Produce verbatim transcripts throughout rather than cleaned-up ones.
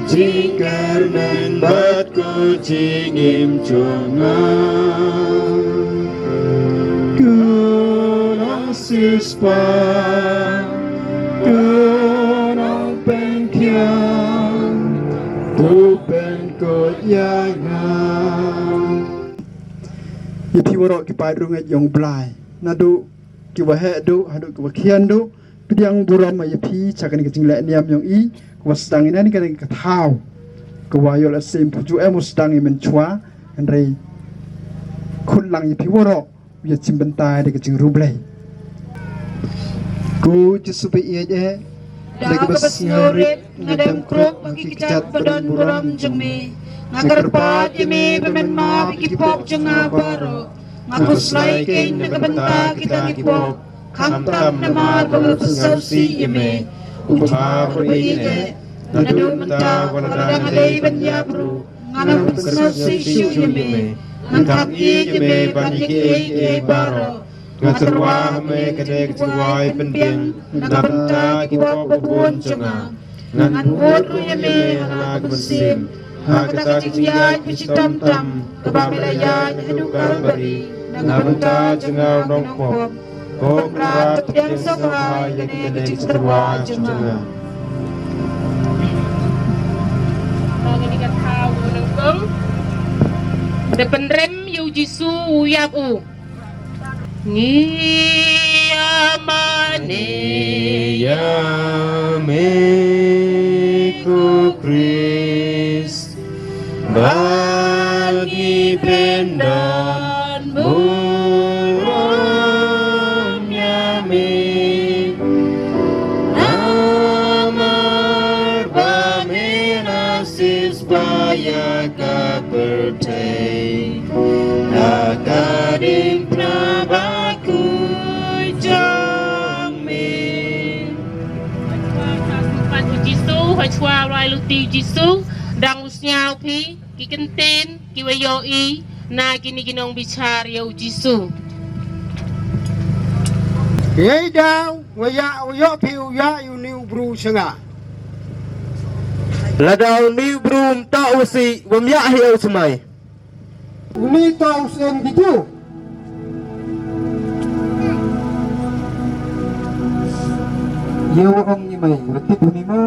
Jingkyrmen bad ko jingim jong nga. Ko nongsiewspah, ko nongpynkhiah, to pynkut ïa nga. Ïa phi baroh ki paid rung ïa jong U Blei, naduh ki ba heh duh haduh ki ba khian duh, pdiang burom ïa phi sha kane ka jingleh niam jong i, kaba sdang ïa kane ka thaw, kaba ïoh lehse ym pat ju em u sdang ïa mynshuwa, hynrei khun lang ïa phi baroh, ïa shim bynta da ka jingriewblei. Ko Jisu ba ïeit eh, da kaba sngewrit nga dem krup ha ki kjat ba don burom jong me. Nga kyrpad ïa me ba men map ïa ki pop jong nga baroh. Nga khuslai kein na ka bynta kita ki pop, khamtam namar ba nga pynsngewsih ïa me. Ko Kpa ba ïeit eh, naduh mynta wat la dang dei ban ïap ruh, nga nang pynsngewsih shuh ïa me. Ngan thap ïeit ïa me ban ïa kiei kiei baroh. Nga tyrwa ha me kane ka jingwai pynbiang na ka bynta ki pop babun jong nga. Ngan bud ruh ïa me ha la ka mynsiem ha kata ka jingïaid ba shitom tam kaba me la ïaid haduh Kalbari na ka bynta jong nga u nongpop. Ko Kynrad, pdiang sngewbha ïa kane ka jingtyrwa jong nga. Ngi da pynrem ïa u Jisu u ïap u. Ngi ïamane ïa me ko Khrist, ba ngi pyndon burom ïa me. Namar ba me la siewspah ïa ka pyrthei ha ka diengphna bakhuid jong me. Jisu, ha shuwa u la ai lynti Jisu, dang u sngew phi ki kyntien kiwa ïohi na kine ki nongbishar ïa u Jisu. Ïa i daw wa ïa u ïoh phi u ïa ïa une u bru sha nga. Lada une u bru um toh u sih, wym ïa hi u smai. Une toh u siem ki ju. Ïa wa ong ni mai, wa tip ni ma,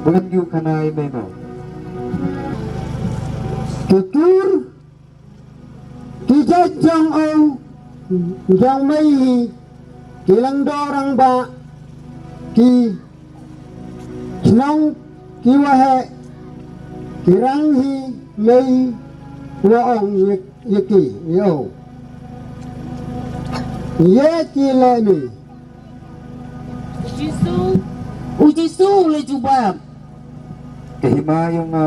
wa em ju khana i mai ma. Ki kur ki jait jong u jong mei hi, ki lyngdoh rangbah, ki shnong, ki waheh, ki rang hi mei wa ong ïa ki ïa u. Ïa ki leh ni. U Jisu, u Jisu u la jubab. Ka hima yong nga,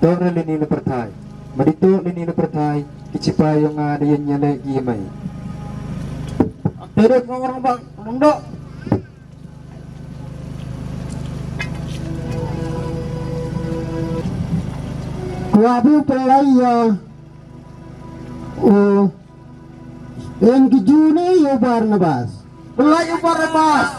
toh re lini na pyrthai. Madi toh lini na pyrthai, ki chipai yong nga da ïeng ïa leh ki mai. Te dek ngong rong bang, rong dok. Kwah bu pelai ya. Oh. Em ki Ju ne ïa u Barnabas. Pynlait u Barnabas.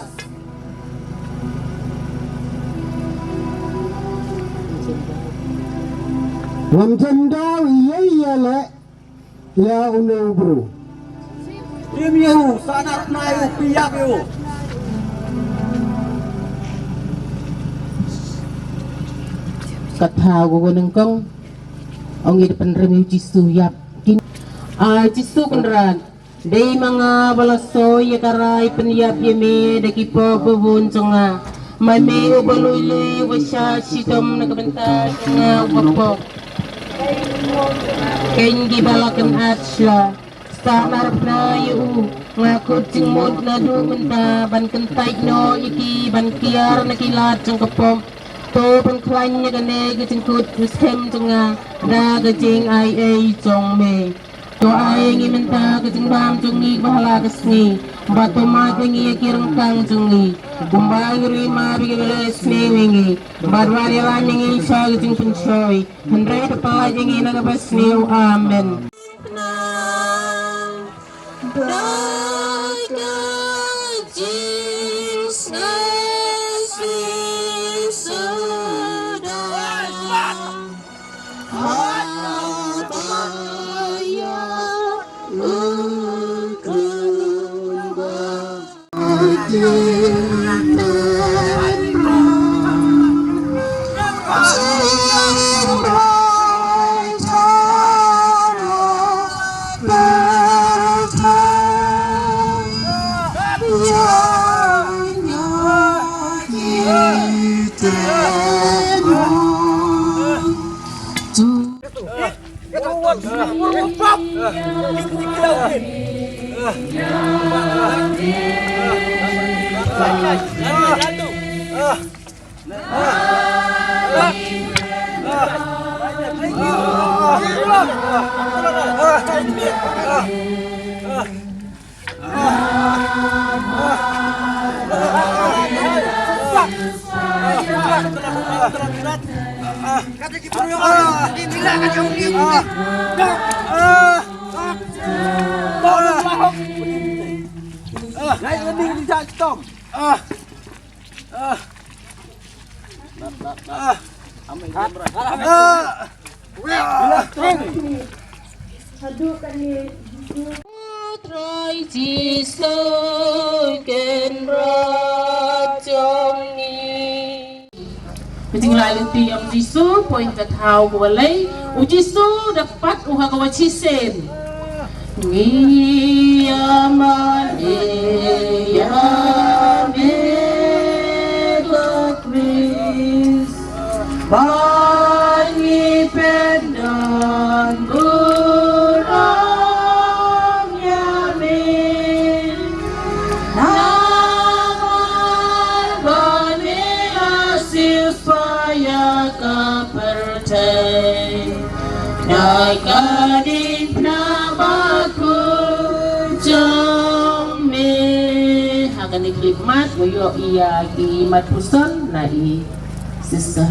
Wan jem daw ïa ïa leh ïa une u bru. Im ïa u, sa nar pnai u, pynïap ïa u. Kata u nyngkong. Ong ïa da pynrem ïa u Jisu ïap. Kin, a Jisu Kynrad. Dei ma nga ba la soi ïa ka rai pynïap ïa me da ki pop babun jong nga. Ma me uba lui lui uba shah shitom na ka bynta jong nga uba pop. Kein kiba la kynad sha. Sa nar pnai ïa u, nga kut jingmut naduh mynta ban kyntait noh ïa ki ban kiar na ki lad jong ka pop. To pynkhlaiñ ïa kane ka jingkut skhem jong nga da ka jingai ei jong me. To ai ngi mynta ka jingbam jong ngi ba ha la ka sngi. Bad to mad ïa ngi ïa ki ryngkang jong ngi. Kumba ngi ruh mad ïa ki ba leh sniew ïa ngi. Bad wat ïalam ïa ngi sha ka jingpynshoi. Hynrei to pynlait ïa ngi na kaba sniew. Amen. Trai Jisu Kynrad jong ngi. Ka jinglai lynti ïa u Jisu, point ka thaw ka ba lai. U Jisu da kpat u ha ka ba shisien. Ngi ïa mane ïa me ko Khrist. Ba ngi pyndon burom ïa me. Namar ba me la siewspah ïa ka pyrthei da ka diengphna bakhuid jong me. Ha kane ka khyllipmat, ngi ïoh ïa ki mat puson na i sister.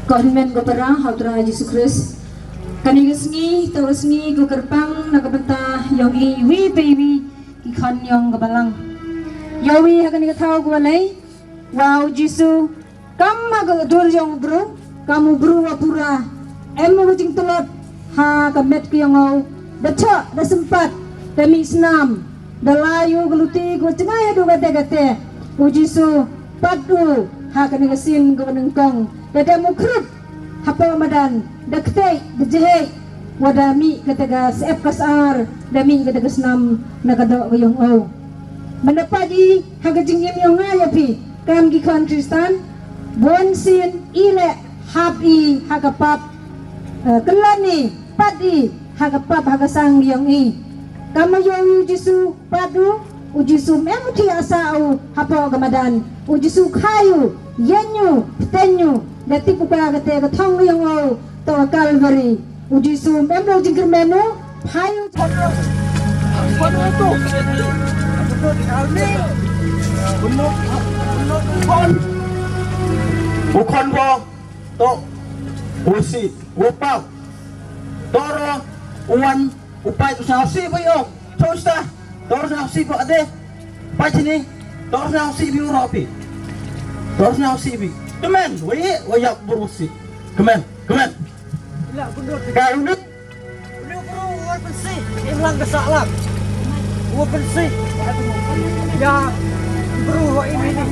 Ko hynmen ko para ha u Trai Jisu Khrist. Kane ka sngi, to ka sngi ko kyrpang na ka bynta ïong i wi pa i wi ki khon ïong ka balang. Ïa wi ha kane ka thaw ka ba lai, wa u Jisu, kam ha ka dur ïong u bru, kam u bru wa pura, em u jingtlot, ha ka met ka ïong u, da chok, da sympat, da mih snam, da la ïoh ka luti, ko jngai haduh kate kate, u Jisu, pat u, ha kane ka sien ka ba nyngkong, da dem u khrut, hapoh madan, da ktieh, da jehek, wa da mih kata ka syep ka sar, da mih kata ka snam, na ka doh ka ïong u. Mynta pat i, ha ka jingim ïong nga ïa phi, kam ki khon Khristan, bun sien, i leh, hap i, ha ka pap, eh, kylla i, pat i, ha ka pap, ha ka sang ïong i. Kam ïa u Jisu, pat u, u Jisu em u thiah sah u hapoh ka madan. U Jisu kha ïa u, ïeng ïa u, bteng ïa u, da tip u ka kata ka thong ïong u, to Kalbari. U Jisu em u jingkyrmen u, phai u. U khon bo, to, u si, u pau, to ro, u wan, u pait u sngewsih bha ïa u. Thus ta. Tor sngewsih bha de. Pait sini. Tor sngewsih bha u ropi. Tor sngewsih bha. Kmen. Wa ye. Wa ïap bru si. Kmen. Kmen. Ka unit. Uni u bru u wan pynsih. Im lang ka sah lang. U wan pynsih. Ïa u bru u im ini.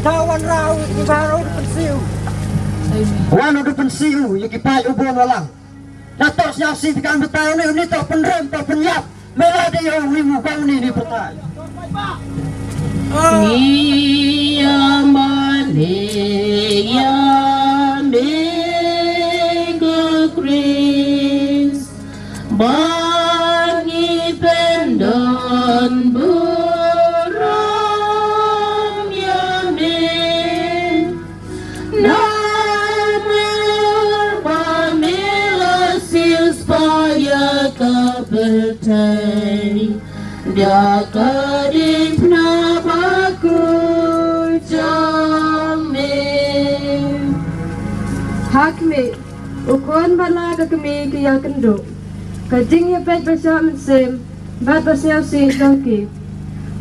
Ta wan rau. Wan rau u pynsih u. Wan u pynsih u. Ïa ki pait u bun u lang. Na tor sngewsih phi kan batai une, une tor pynrem, tor pynïap. Me la dei ïa u wi u kong une, une batai. Ngi ïa mane ïa me ko Khrist, ba ngi pyndon burom ïa me. Namar ba me la siewspah ïa ka pyrthei da ka diengphna bakhuid jong me. Ha khmih, u khun bad la ka kmie ki ïakynduh. Ka jingïapeit ba shah mynsiem bad ba sngewsih jong ki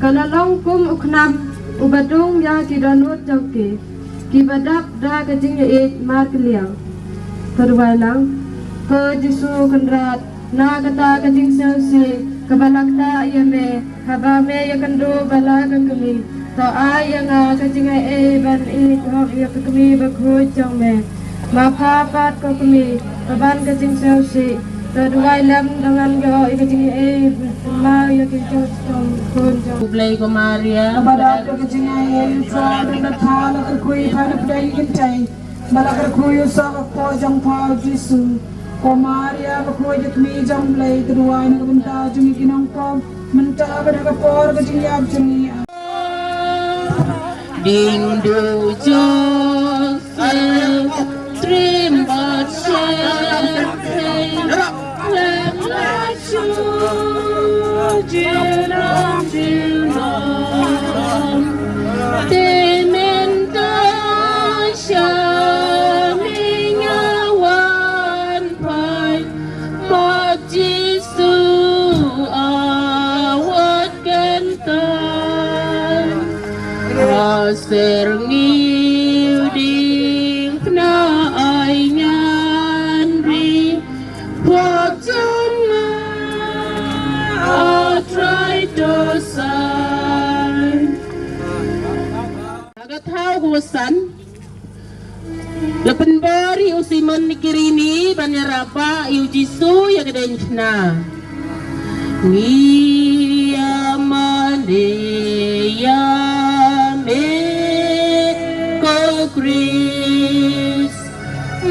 ka la long kum u khnam uba dung ïa ki dohnud jong ki, kiba dap da ka jingïaieit markylliang. To duwai lang. Ko Jisu Kynrad, na kata ka jingsngewsih kaba la ktah ïa me haba me ïakynduh bad la ka kmie, To ai ïa nga ka jingaiei ban ïeit hok ïa ka kmie bakhuid jong me. Ma pha pat ko kmie, ka ban ka jingsngewsih. To duwai lem da ngan ïoh ïa ka jingaiei ban kynmaw ïa ki jingstad khun jong U Blei. Ko Maria, ba dap da ka jingaiei, U Trai u don bad pha, la kyrkhu ïa pha na pdeng ki kynthei, bad la kyrkhu ïa u soh ka kpoh jong pha U Jisu. Ko Maria bakhuid, ka kmie jong U Blei, to duwai na ka bynta jong ngi ki nongpop, mynta bad ha ka por ka jingïap jong ngi. Ding du Joseph, trim bad shem, lem la shu, jilam jilam. Te mynta sha me nga wan phai, bad Jisu a wat kyntan. Aser ngi u diengphna ai ngan ri, wat jong nga, A Trai, to sai. Ha ka thaw kaba san, la pynbor ïa u Simon na Kirini ban ïarap ïa u Jisu ïa ka diengphna. Ngi ïa mane ïa me ko Khrist,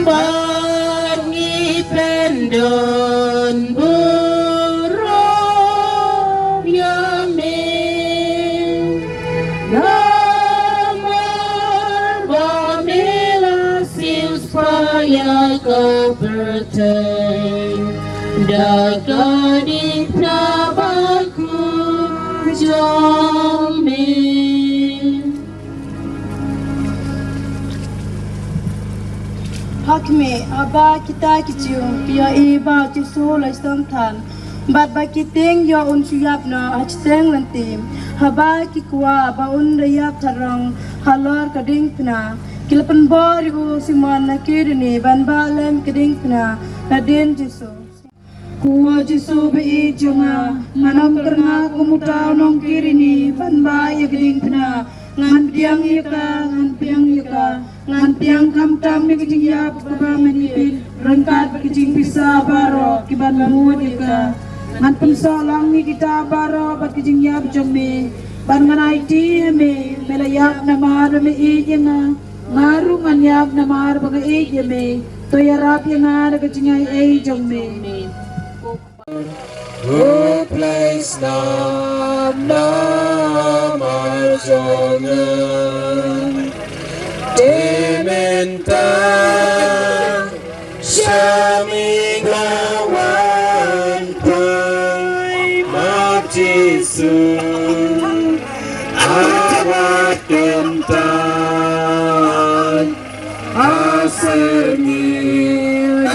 bad ngi pyndon burom ïa me. Namar ba me la siewspah ïa ka pyrthei da ka diengphna bakhuid jong me. Ha khmih, haba kita ki Jiw ki ïohi ba u Jisu u la shong than, bad ba ki tieng ïoh un shu ïap noh ha shiteng lynti, haba ki kwah ba un da ïap tharai halor ka diengphna, ki la pynbor ïa u Simon na Kirini ban bah lem ka diengphna nadien Jisu. Ko Jisu ba ïeit jong nga, ngan ym kyrngah kum uta u nong Kirini ban bah ïa ka diengphna. Ngan pdiang ïa ka, ngan pdiang ïa ka, ngan pdiang khamtam ïa ka jingïap kaba mynmiet ryngkat bad ka jingpisa baroh kiban mut ïa ka. Ngan pynsoh lang ïa kita baroh bad ka jingïap jong me, bad ngan aiti ïa me, me la ïap namar ba me ïeit ïa nga. Nga ruh ngan ïap namar ba nga ïeit ïa me. To ïarap ïa nga da ka jingaiei jong me. U Blei snam namar jong nga. Te mynta sha me nga wan phai, ma Jisu a wat kyntan. Aser ngi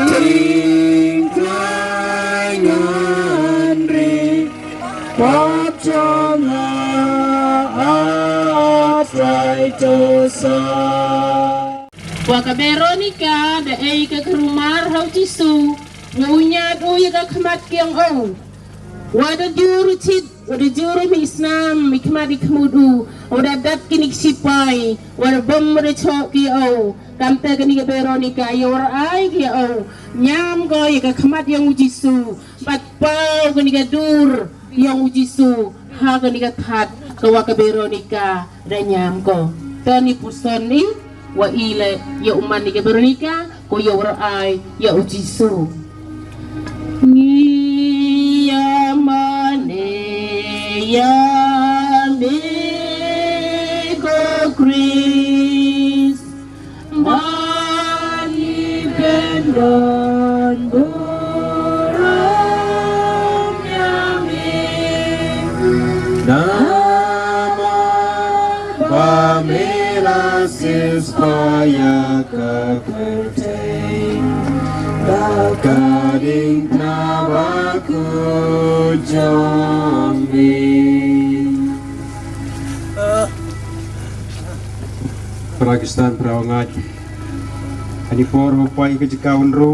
dieng khlaiñ ngan ri, wat jong nga, A Trai, to sai. Wa ka Veronica da ei ka kyrumar ha u Jisu, wa u ñiad u ïa ka khmat kiang u. Wa da jur u chit, wa da jur u mih snam, mih khmat i khmut u, wa da dat kine ki sipai, wa da bom, wa da choh ki o. Kamte kane ka Veronica ïa war ai ki o. Ñiam ko ïa ka khmat ïong u Jisu, bad paw kane ka dur ïong u Jisu ha kane ka thad ka wa ka Veronica da ñiam ko. To ngin puson ni, wa i leh ïa u man ni ka Veronica, ko ïa war ai ïa u Jisu. Ngi ïa mane ïa me ko Khrist, mane pynlong burom ïa me. Namar ba me la siewspah ïa ka pyrthei da ka diengphna bakhuid jong me. Para Khristan, para ngeit, ha kane por u poi ka jaka u ynru.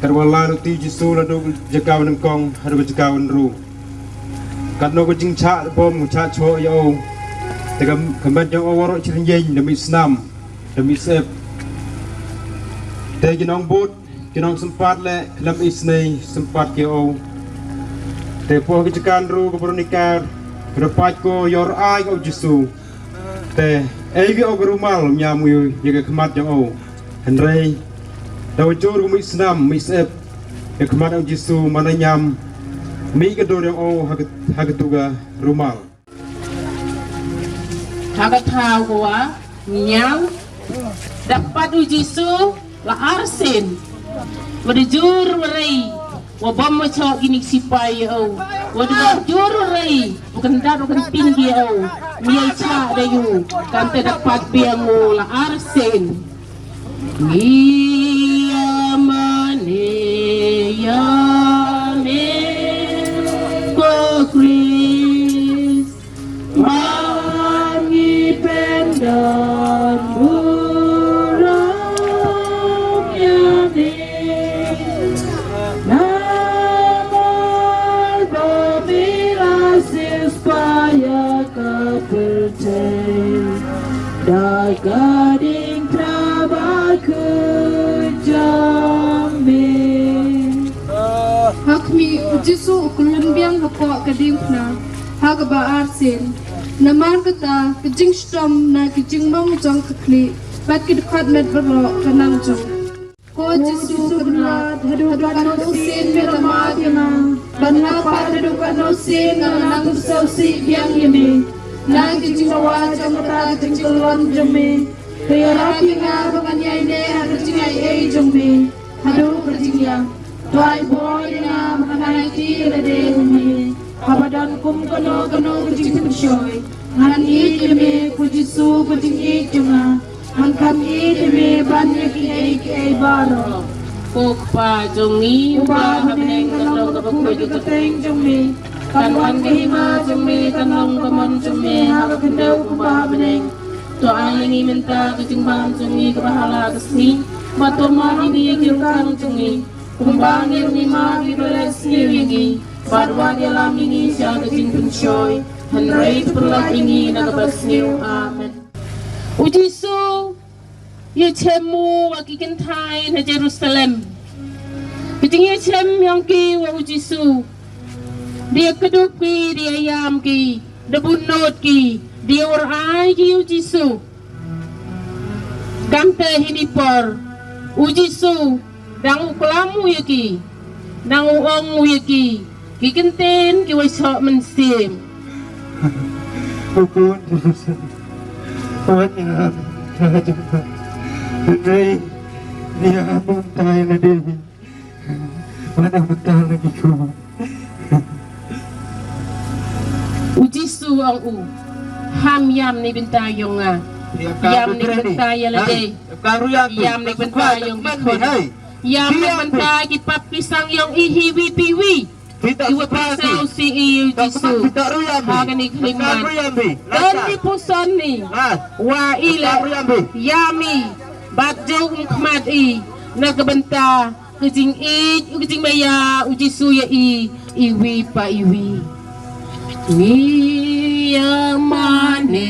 Katwa la u Jisu la duh jaka u nyngkong haduh ka jaka u ynru. Katno ka jingshah bom, ka shah choh ïa u. Te ka, ka met jong o waroh chi rynjeng da mih snam, da mih sep. Te ki nongbud, ki nongsympat leh, khlem isynei sympat ki o. Te poi ki jaka ruh ka Veronika, ka da pait ko ïoh rai ka u Jisu. Te ei wi o ka rumal, ym ïam wi ïa ka khmat jong o. Hynrei da wa jur ka mih snam, mih sep, ïa ka khmat u Jisu, man la ñiam mih ka dur jong o ha ka, ha ka tu ka rumal. Ha ka thaw ka wa ñiaw, da kpat u Jisu la arsien. Wa da jur wa rei, wa bam wa chok kini ki sipai ïa o. Wa da jur wa rei, wa kyndat wa kynting ki ïa o. Ngi ïa chah da ïu, kan te da kpat biang u la arsien. Ngi ïa mane ïa me ko Khrist. Ba ngi pyndon burom ïa me. Namar ba me la siewspah ïa ka pyrthei da ka diengphna bakhuid jong me. Ha khmih, u Jisu u kyllon biang hapoh ka diengphna ha kaba arsien. Namar kata, ka jingshitom na ki jingbam jong ka khlieh bad ki dkhot met baroh ka nang jong. Ko Jisu, ko Jisu kynrad, haduh katno sien me la mad ïa nga, bad nga pat haduh katno sien nga la nang pynsngewsih biang ïa me. Na ki jingdawa jong kata ka jingkyllon jong me, to ïarap ïa nga ba ngan ïaineh ha ka jingaiei jong me haduh ka jingïap. To ai bor ïa nga ba ngan aiti ïa lade ha me. Haba don kum kano kano ka jingpynshoi, ngan ïeit ïa me, ko Jisu, ka jingïeit jong nga. Ngan kham ïeit ïa me ban ïa kiei kiei baroh. Ko Kpa jong ngi uba ha bneng, kan long kaba khuid ka kyrteng jong me. Kan wan ka hima jong me, kan long ka mon jong me ha ka khyndew kumba ha bneng. To ai ïa ngi mynta ka jingbam jong ngi kaba ha la ka sngi. Bad to map ïa ngi ïa ki rkang jong ngi, kumba ngi ruh ngi map ïa kiba leh sniew ïa ngi. Bad wat ïalam ïa ngi sha ka jingpynshoi, hynrei to pynlait ïa ngi na kaba sniew. Amen. U Jisu u ïachem u wa ki kynthei na Jerusalem. Ki jingïachem yong ki wa u Jisu, da ïakdup ki, da ïaïam ki, da bunnud ki, da ïawar-ai ki u Jisu. Kamte hini por, u Jisu dang u klam u ïa ki, dang u ong u ïa ki ki kyntien ki wa shoh mynsiem. Ko khun Jerusalem, wat ïam ha jong nga, hynrei ïam mynta ïa lade, wat ïam mynta ïa ki khun. U Jisu u ong u, ham ïam na bynta yong nga, ïam na bynta ïa lade, ïam na bynta yong ki khun. Ïam na bynta ki pap ki sang yong i hi wi pi wi. Ki wa pynsaw si i u Jisu ha kane ka khyllipmat. Don i puson ni wa i leh ïam i bad jong um khmat i na ka bynta ka jingïeit, ka jingmaïa u Jisu ïa i, iwi pa iwi. Ngi ïa mane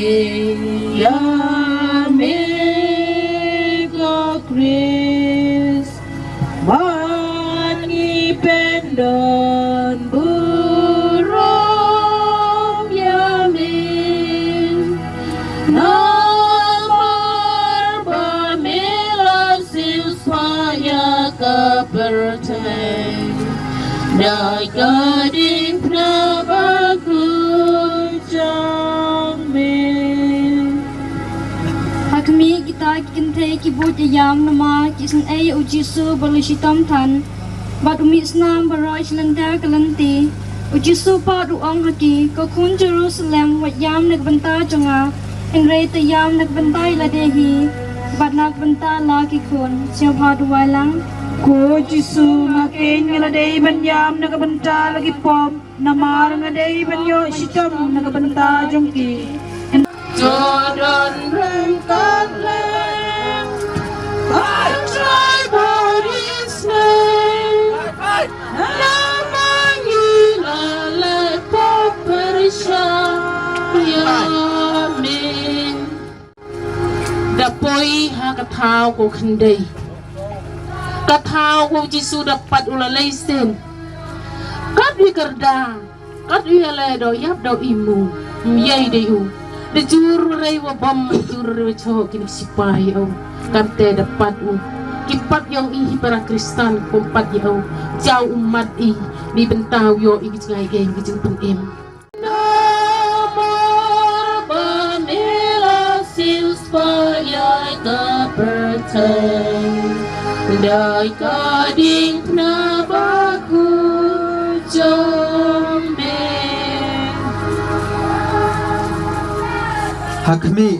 ïa me ko Khrist, ba ngi pyndon burom ïa me. Namar ba me la siewspah ïa ka pyrthei da ka diengphna bakhuid jong me. Ha khmih, kita ki kynthei ki bud ïaïam namar ki isynei ïa u Jisu ba la shitom than bad u mih snam baroh shi lynter ka lynti. U Jisu pat u ong ha ki, ko khun Jerusalem, wat ïam na ka bynta jong nga, hynrei to ïam na ka bynta ïa lade hi bad na ka bynta la ki khun. Sngewbha duwai lang. Ko Jisu, nga kheiñ nga la dei ban ïam na ka bynta la ki pop, namar nga dei ban ïoh shitom na ka bynta jong ki. To don ryngkat lem, ai trai baris ne, namar ngi la leh pop pyrshah ïa me. Da poi ha ka thaw ko khyndai. Ka thaw ko Jisu da pat u la lei sien. Kat wi kyrda, kat wi ale do yap do imu. Myai dei u. Da jur rei wa bom, jur rei wa cho ki sipai o. Kamte da pat u. Ki pat yong i hi para Kristan kum pat ya o. Jaw umat i. Di bentaw yo i ki jngai e ki jingpynim. Namar ba me la siewspah ïa ka pyrthei, dei ka diengphna bakhuid jong me. Ha khmih,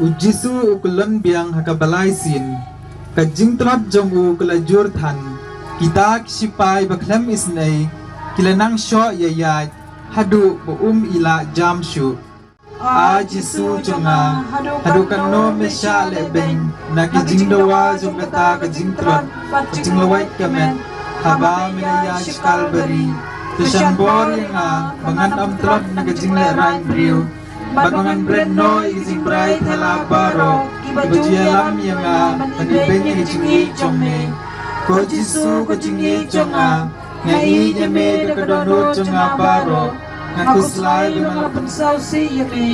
u Jisu u kyllon biang ha kaba lai sien. Ka jingtlot jong u ka la jur than. Kita ki sipai ba khlem isynei ki la nang shoh ïa ïaid, haduh ba um i la jam shuh. A Jisu jong nga, haduh katno me shah lehbeiñ na ki jingdawa jong kata ka jingtlot bad jinglawait ka met, haba me la ïaid sha Kalbari. Te shan bor ïa nga ba ngan ym tlot na ka jinglehrain briew, bad ba ngan bret noh ïa ki jingbrai thala baroh kiba ju ïalam ïa nga ban ibeiñ ïa ka jingïeit jong me. Ko Jisu, ka jingïeit jong nga, nga ïeit ïa me da ka dohnud jong nga baroh. Nga khuslai ba nga la pynsngewsih ïa me.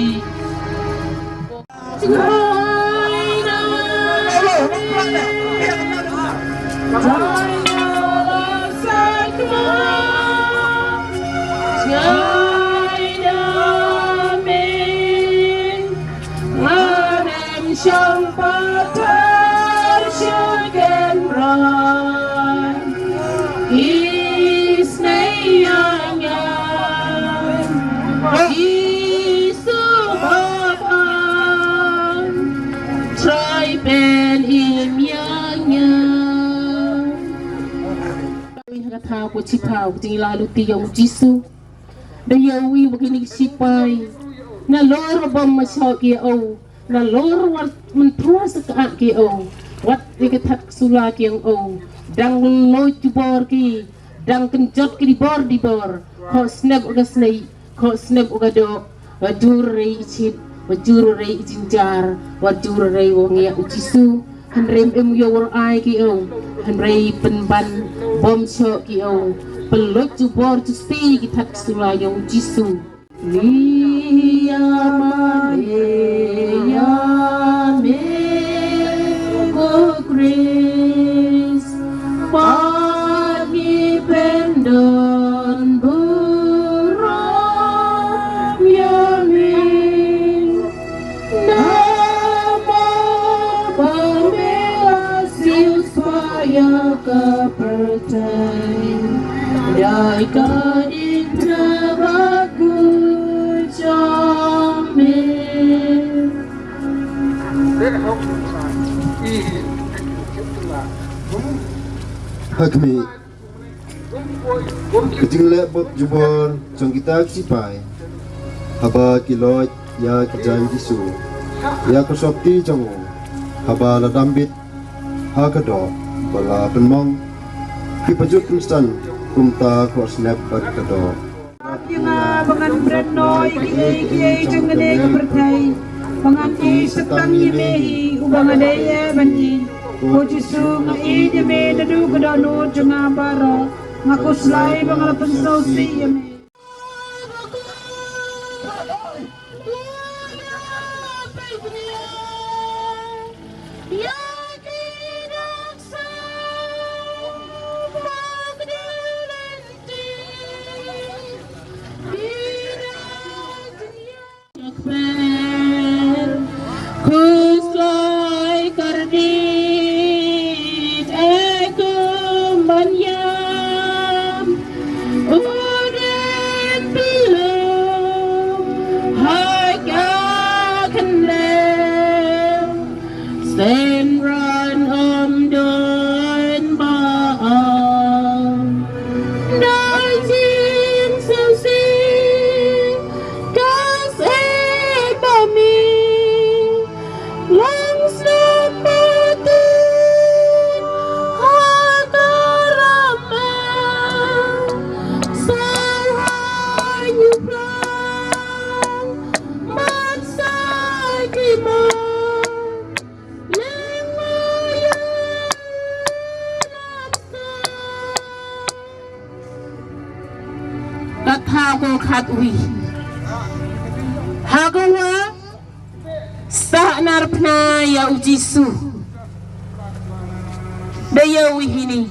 Trai pen im ïa nga. Ui ha ka thaw ko chiphaw ka jingïalang lynti ïa u Jisu. Da ïa u ïa u ba kini ki sipai. Nalor bom ma shoh ki ïa u. Nalor wat mynthua sa ka ak ki ïa u. Wat ïa ka that ka sula ki ïa u. Dang loit jubor ki. Dang kynjot ki dibor dibor. Khoh snep u ka snei. Khoh snep u ka doh. Wat jur rei i chit, wat jur rei i jingjia, wat jur rei wa ngiah u Jisu. Hynrei ym ïoh war ai ki ïa u, hynrei pynban bom shoh ki ïa u. Pynlut jubor justi ki that ki sula ïa u Jisu. Ïa ma ïa me ko Khrist. Ba ngi pyndon burom ïa me. Namar ba me la siewspah ïa ka pyrthei. Dei ka diengphna bakhuid jong me. Ha khmih, ka jingleh bok jubor jong kita ki sipai. Haba ki loit ïa ki jaiñ Jisu, ïa ka sopti jong u, haba la dam bit ha ka doh ba la pynmong, ki pajut pynsan kumta khoh snep bad ka doh. Ïa nga ba ngan bret noh ïa kiei kiei jong kane ka pyrthei. Ba ngan ïeit tang ïa me hi uba nga dei ïa ban ïeit. Ko Jisu, nga ïeit ïa me naduh ka dohnud jong nga baroh. Nga khuslai ba nga la pynsngewsih ïa me. Khuslai kyrdiet e kum ban ïam. U dei Ko khatwi. Ha ka wa sah narphna ïa u Jisu. Da ïa u hini.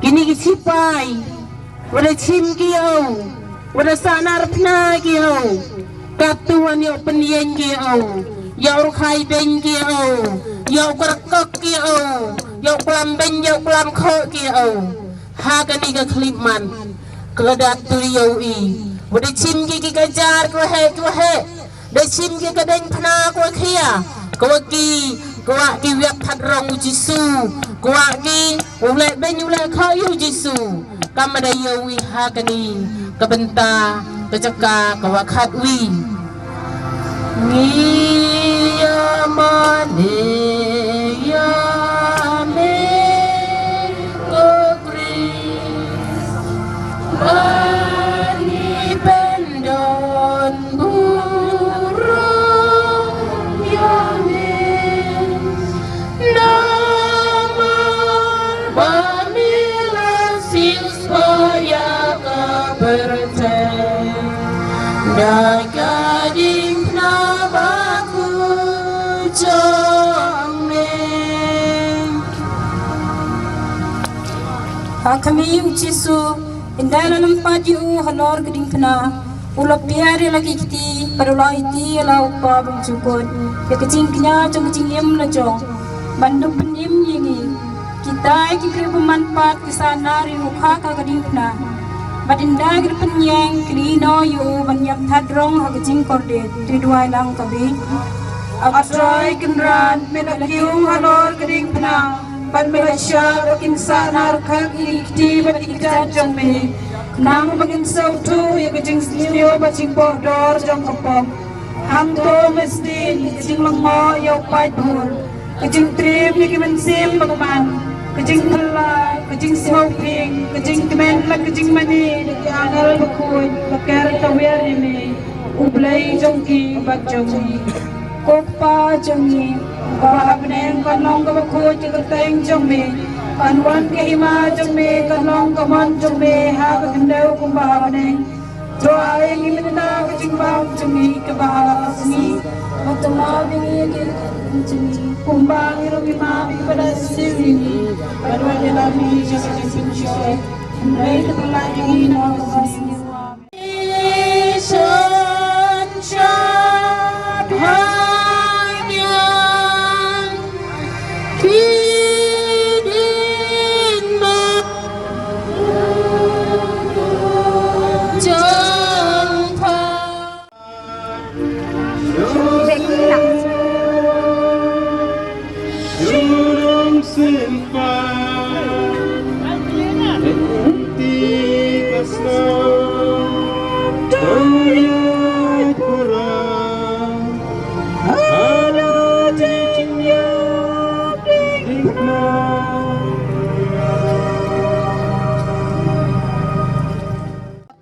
Kini ki sipai. Wa da chim ki ïa u. Wa da sah narphna ki ïa u. Katto wan ïa u pynïeng ki ïa u. Ïa u rkhai beng ki ïa u. Ïa u kyrkok ki ïa u. Ïa u klam beng ïa u klam khoh ki ïa u. Ha kani ka khlipmat. Ka da tu ïa u i. Wa da chim ki ki ka jar ka wa heh ka wa heh. Da chim ki ka deng phna ka wa khia. Ka wa ki ka wa ki wiat that rong u Jisu. Ka wa ki u leh beng u leh khoh ïa u Jisu. Kam da ïa u i ha kani ka bynta ka jaka ka wa khatwi. Ngi ïa mane ïa me ko Khrist. Bad ngi pyndon burom ïa me. Namar ba me la siew spah ïa ka pyrthei da ka diengphna bakhuid jong me. Ha khmih u Jisu, ynda la lympat ïa u halor ka diengphna, u la piar ïa la ki kti, bad u la aiti ïa la u Kpa Bymjukut ïa ka jingkñia jong ka jingim la jong ban dup pynim ïa ngi. Kita ki briew bymman pat ki sah nar ïa u kha ka diengphna. Bad ynda ki la pynïeng ki la ïehnoh ïa u ban ïap that rong ha ka jingkordit. Te duwai lang ka bih. A Trai Kynrad, me la kiew halor ka diengphna. Bad me la shah ba kin sah nar kha ki kti bad ki kjat jong me. Khnang ba kin sngewthuh ïa ka jingsniew bad jingpohdor jong ka pop. Hangto me sdien ka jinglyngngoh ïa u paidbah. Ka jingtriem ïa ki mynsiem bakman. Ka jingkylla, ka jingsngewphieng, ka jingkmen bad ka jingmane da ki angel bakhuid ba ker tawiar ïa me. U Blei jong ki bad jong ngi. Ko Kpa jong ngi, uba ha bneng, kan long kaba khuid ka kyrteng jong me. Kan wan ka hima jong me, kan long ka mon jong me ha ka khyndew kumba ha bneng. To ai ngi mynta ka jingbam jong ngi kaba ha ka sngi. Bad to map ïa ngi ïa ki kyrdan jong ngi, kumba ngi ruh ngi map ïa kiba la sniew ïa ngi. Bad wat ïalam ïa ngi sha ka jingpynshoi, hynrei to pynlait ïa ngi na ka sngi.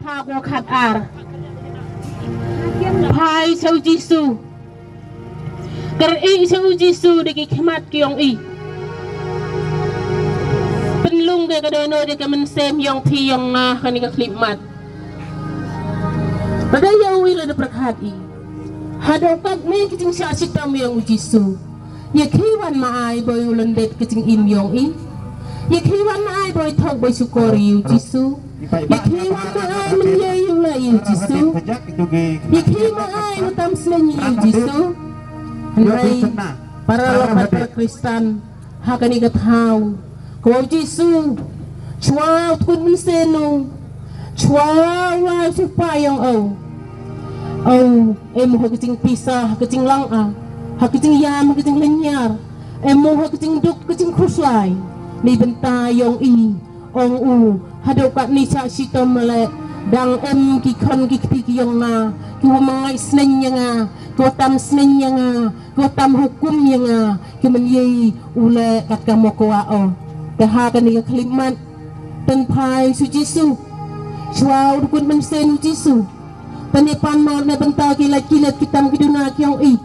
Tha ko khat ar. Phai sha u Jisu. Kyrïh sha u Jisu da ki khmat ki ong i. Pynlong ka ka dono da ka mynsiem ong phi ong nga kani ka khlipmat. Lada ïa u i lada pyrkhat i. Haduh katne ki jingshah shitom ïa u Jisu. Ïa ki wan ma ai boi u lyndet ki jingim ïa u i. Ïa ki wan ma ai boi thok boi shukor ïa u Jisu. Ïa ki wan ma ai mynjai ïa u la ïa u Jisu. Ïa ki ma ai u tam smen ïa u Jisu. Hynrei para lok para Khristan. Ha kani ka thaw. Ko Jisu. Chwa u tkut mynsiem u. Chwa u lai u sipai ïa u. Em ha ka jingpisa, ha ka jinglang a. Ha ka jingïam, ha ka jinglynñiar. Em ha ka jingduk, ka jingkhuslai. Ni bynta ïa u i. Ong u, haduh katne shah shitom leh, dang em ki khon ki kti ki ïong nga, ki wa mangai sneng ïa nga, ki wa tam sneng ïa nga, ki wa tam hukum ïa nga, ki mynjai u leh kat ka mok wa o. Te ha kani ka khlipmat, ten phai sha u Jisu, chwa u dukun mynsiem u Jisu, ten ïa pan map na bynta ki lait ki lait ki tam ki duna ki ïong i,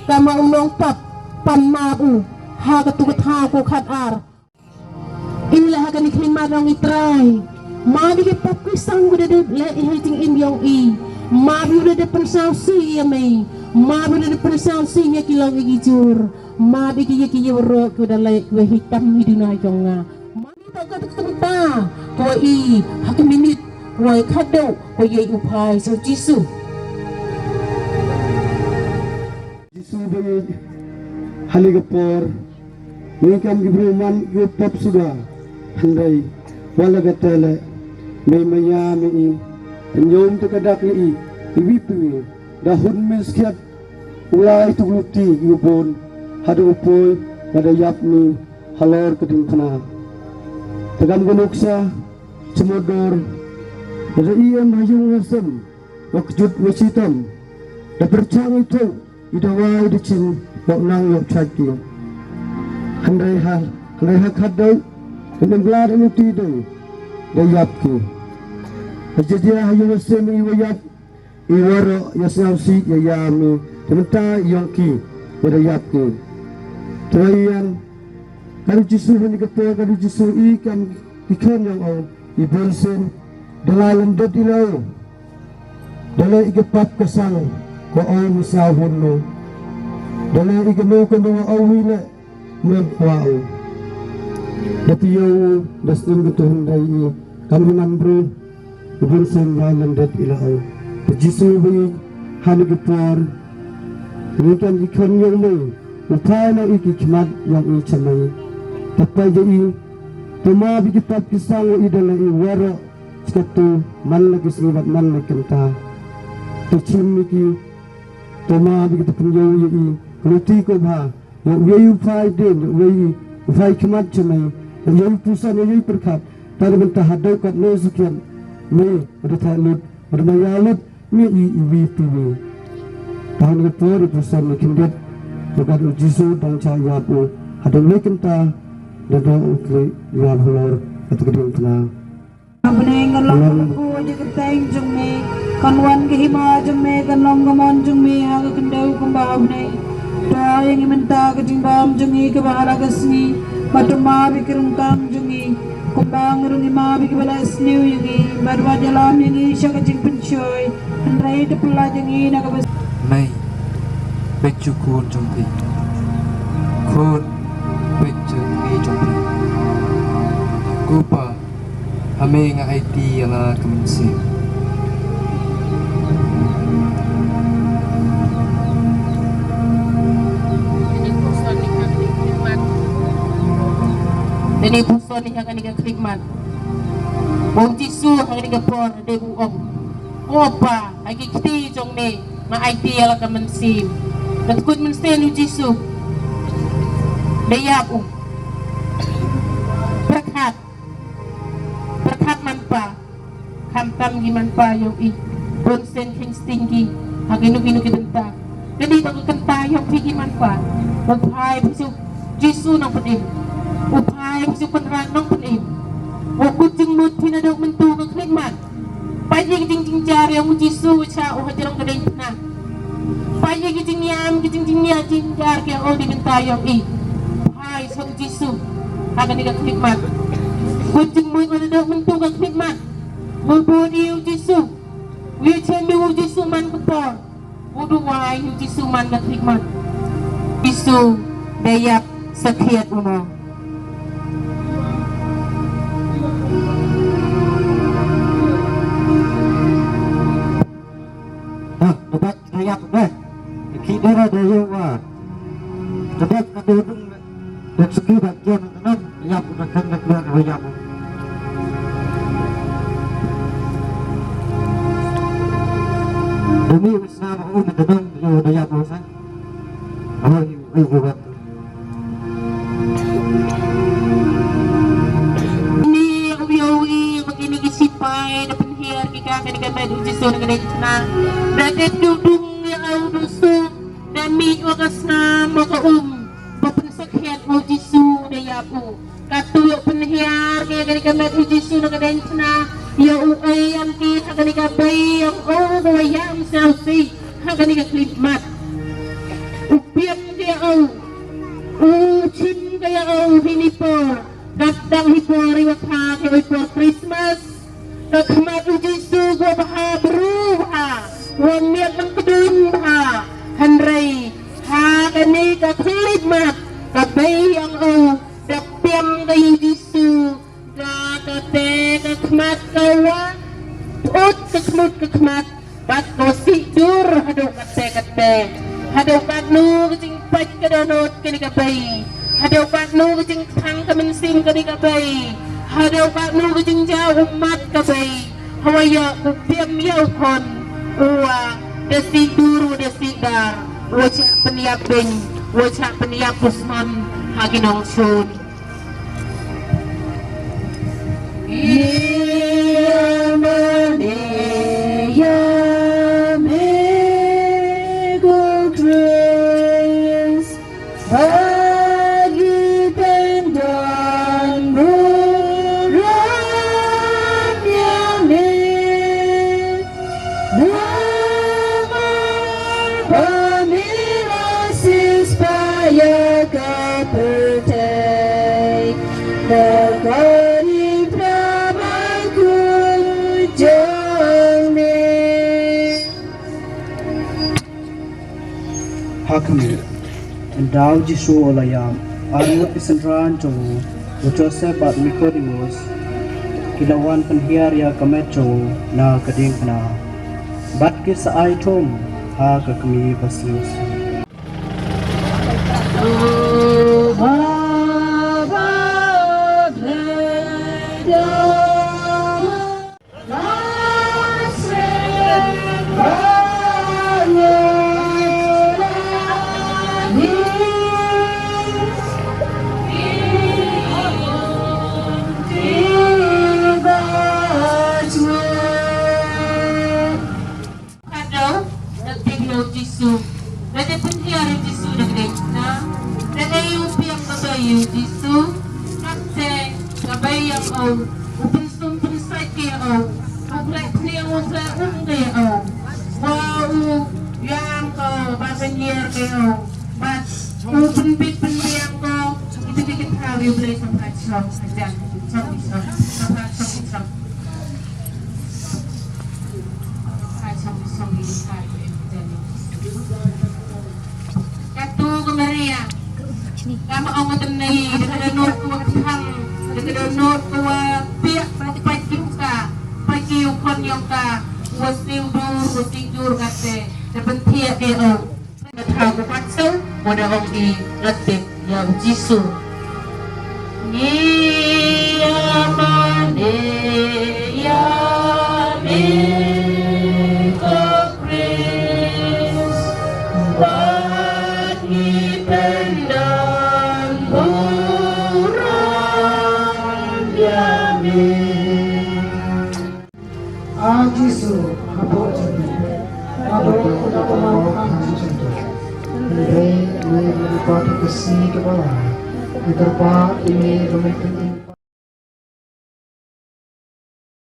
ka ma u nongpap, pan map u, ha katu ka thaw ko khat ar. Ila ha kani ka khlipmat ong i Trai. Map ïa ki pop ki sang ba da dep leh ïa ka jingim jong i. Map ïa u da dep pynsngewsih ïa me. Map ïa u da dep pynsngewsih ïa ki long ïa ki jur. Map ïa ki ïa ki ïa u rok ki u da leh ki wa hi tam hi duna jong nga. Map ïa ka ka ka ka ka wa i ha ka minit wa i khadduh wa i u phai so Jisu. Jisu ba ïeit, ha kane ka por ngi kam ki briew man ki pop suda, hynrei wat la kata leh, mei maya mei i, pynïoh te ka dak ïa i, i wi pi wi, da hun mei skhiat, u lai tu luti ki u bun, haduh u poi, ba da ïap ni halor ka diengphna. Te kam ka nuksa, chmodor, da i em ha ïung ha sem, wa kjut wa shitom, da pyrchang i tu, i dawai da chim, ïoh nang ïoh chait ki. Hynrei ha, hynrei ha khadduh, i nang glad i ti dei, da ïap ki. Ha jadia ha ïoh sem i wa ïap, i waroh ïa sngewsih ïa ïam i, te mynta i ong ki, wa da ïap ki. Te wa ïan, ka du Jisu hynrei ka te, ka du Jisu i kam i khlem ïong ong, i bun sem, da lai lyndet i la u. Da leh i ka pap ka sang, ko ong mi sa hun no. Da leh i ka no ka no ong wi leh, men kwah u. Da pio u, da stem ka tuhun dai i, kam i man bru, i bun sem lai lyndet i la u. Te Jisu ba i, ha kane ka por, ngi kan i khon ïong mei, u phai na i ki khmat ïong i chamai. Te pa ja i, te ma bi ki pap ki sang wa i da leh i waroh, Sha katu, man la ki sngi bad man la ki kynta. Te chim ïa ki, te ma bad ki te pynïoh ïa i, ka luti ko bha, ïa u ïa u phai dien, ïa u ïa u phai khmat chamai, ïa u ïa u puson, ïa u ïa u pyrkhat, ta da bynta haduh katno sakhiat, me, bad thait lut, bad maya lut, me i, i wi pi wi. Tahan ka por i puson i khyndiat, ïa ka u Jisu dang cha ïap u, haduh me kynta, da dang u kli ïap halor, kata ka diengphna. Bneng kan long ka lyngngoh jong ka teng jong me, kan wan ka hima jong me, kan long ka mon jong me ha ka khyndew kumba ha bneng. To ai ïa ngi mynta ka jingbam jong ngi kaba ha la ka sngi, bad to map ïa ki ryngkang jong ngi kumba ngi rung map ïa kiba la sniew ïa ngi, bad wat ïalam ïa ngi sha ka jingpynshoi, hynrei to pyllait ïa ngi na kaba. Mei, peit jong khun jong phi. Khun, peit jong phi jong phi. Ko Pa, ha me nga aiti ïa la ka mynsiem. Te ngi puson ïa kane ka khlieh mat. Ba u Jisu ha kane ka por dei u ong, ko Pa, ha ki kti jong me nga aiti ïa la ka mynsiem. Ka tkut mynsiem u Jisu. Da ïap u. Pyrkhat. Pyrkhat man pa. Khamtam ki man pa ïong i. Bun sien kheiñ sting ki. Ha kino kino ki bynta. Kane ka kynta ïong phi ki man pa. U phai phi shu Jisu nongpynim. U phai phi shu Kynrad nongpynim. U kut jingmut phi naduh mynta ka khlieh mat. Peit ïa ki jingjynjar ïong u Jisu sha u ha jrong ka diengphna. Peit ïa ki jingïam ki jingjynjar jynjar ki ïong u na bynta ïong i. Phai sha u Jisu ha kane ka khlieh mat. Kut jingmut u naduh mynta ka khlieh mat. Bun bun ïa u Jisu. Wi chen ïa u Jisu man ka por. U duwai ïa u Jisu man ka khlieh mat. Jisu da ïap sakhiat u mo. Ah, da ïap da. Ki dera da ïa wa. Da ka dung. Dak seki bak kian na nam, yap na kan dak kian na yap. Demi wisna ma u na nam yo da yap sa. Oh, yu yu yu. Ni u yo i ma kini ki sipai da pynhiar ki ka ka ka met u Jisu na ka dei chna. Da dep du dung ya au du su. Da mi wa ka snam wa ka um. Ba pynsakhiat u Jisu da yap u. Katu ïa u pynhiar ki ïa kane ka met u Jisu na ka dei chna. Ïa u ai ïa ki ha kane ka bei ïa u ba wa ïam sngewsih ha kane ka khlieh mat. U piam ki ïa u. U chim ki ïa u hi ni por. Kat dang hi por i wa kha ki oi por Christmas. Ka khmat u Jisu ka bha bru bha, wa miat lem kdum bha. Hynrei ha kane ka khlieh mat ka bei ïa u, da pdiang ka ïa u Jisu da kata ka khmat ka wa ut ka khmut ka khmat, bad ka sih dur haduh katta katta. Haduh katno ka jingpait ka dohnud kane ka bei, haduh katno ka jingthang ka mynsiem kane ka bei, haduh katno ka jingjaw ummat ka bei. Hawa ïa u pdiang ïa u khun, u wa da sih dur, u da sih dar, u wa shah pynïap beiñ, u wa shah pynïap u sman ha ki nongshun. Ïa mane ïa me ko Khrist, ha ki tendon burom ïa me. Namar ba me la siewspah ïa ka pyrthei, na ka ri phra bakhuid jong me. Ha khmih, ynda u Jisu u la ïap, arngut ki synran jong u, u Joseph bad Nicodemus, ki la wan pynhiar ïa ka met jong u na ka diengphna, bad ki sa ai thum ha ka kmie ba sniew sniew. Khadduh, da peit ïa u Jisu. Da dei pynhiar ïa u Jisu da ka diengphna. Da dei u pdiang ka bei ïa u Jisu. Katne ka bei ïa u. U pynsum pynsait ïa u. U khleh pynïeng u khleh um ïa u. Wa u ïam ko ba pynhiar ïa u. Bad u pynbit pynbiang ko. Ito ki kthaw ïa u Blei sa pyrshah. Sa pyrshah. Sa pyrshah. Katto ka Maria, kam ong tynne, da ka dohnud ka wa kthang, da ka dohnud ka wa piak, da ka pait ïa ka, pait ïa u khun ïa ka, wa siew dur, wa siew dur kate, da pynthiah ïa u. Ka thaw ka pat siew, wa da ong i, la tip ïa u Jisu. Ngi ïa mane ïa me ko Khrist, wat ngi pyndon burom ïa me. A Jisu, hapoh jong ngi. Hapoh jong ngi. Hynrei, ngi ngi pat ka sngi kaba lai. Ngi kyrpad ïa me ba me pyn-